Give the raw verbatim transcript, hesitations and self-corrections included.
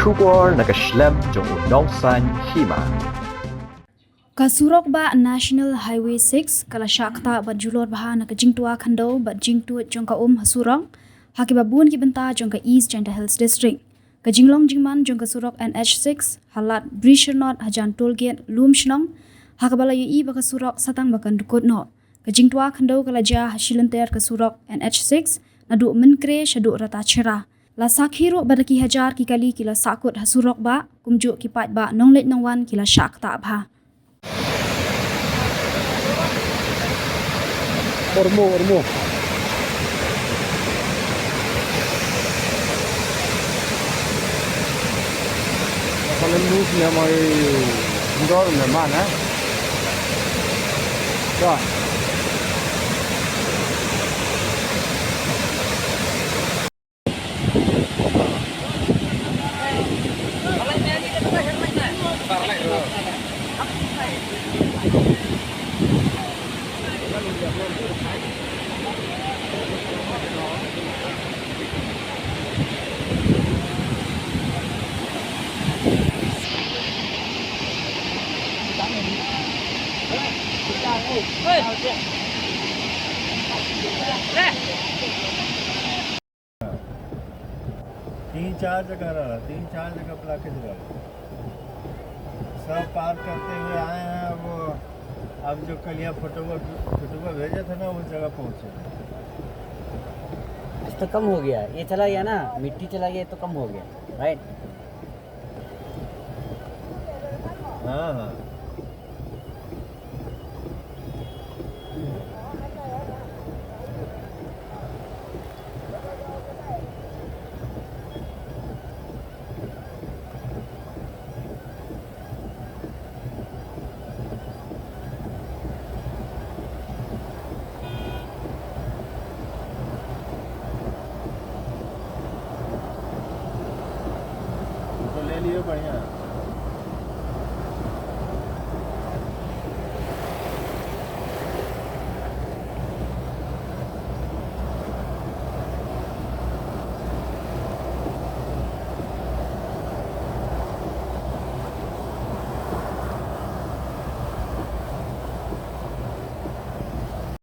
Khubor na ka shlem jong u nongsan hima. Ka surok bah National Highway six ka la shah ktah bad julor bha na ka jingtwa khyndew bad jingtuid jong ka um ha surok ha kiba bun ki bynta jong ka East Jaintia Hills District. Ka jinglong jingman jong ka surok N H six ha lad Brishyrnot hajan toll gate Lumshnong, ha kaba la ïohi ba ka surok sa tang ba kan dkut noh. Ka jingtwa khyndew ka la jia ha shilynter ka surok N H six naduh Mynkre shaduh Ratacherra. La sakhi ruh ba da ki hajar ki kali ki la sahkut ha surok bah, kumjuh ki paidbah nongleit nongwan ki la shah ktah bha. Ormo, ormo. Kalen mus ne mai ndor ne man, eh? Ka. तीन चार जगह रहा, तीन चार जगह ब्लॉकेज रहा। सब पार करते हुए आए हैं। अब, अब जो कल यहाँ फोटो, फोटो भेजे थे ना, उस जगह पहुँचे। आज तो कम हो गया, ये चला गया ना, मिट्टी चला गया तो कम हो गया, राइट? हाँ, हाँ। तो ले लिए, बढ़िया।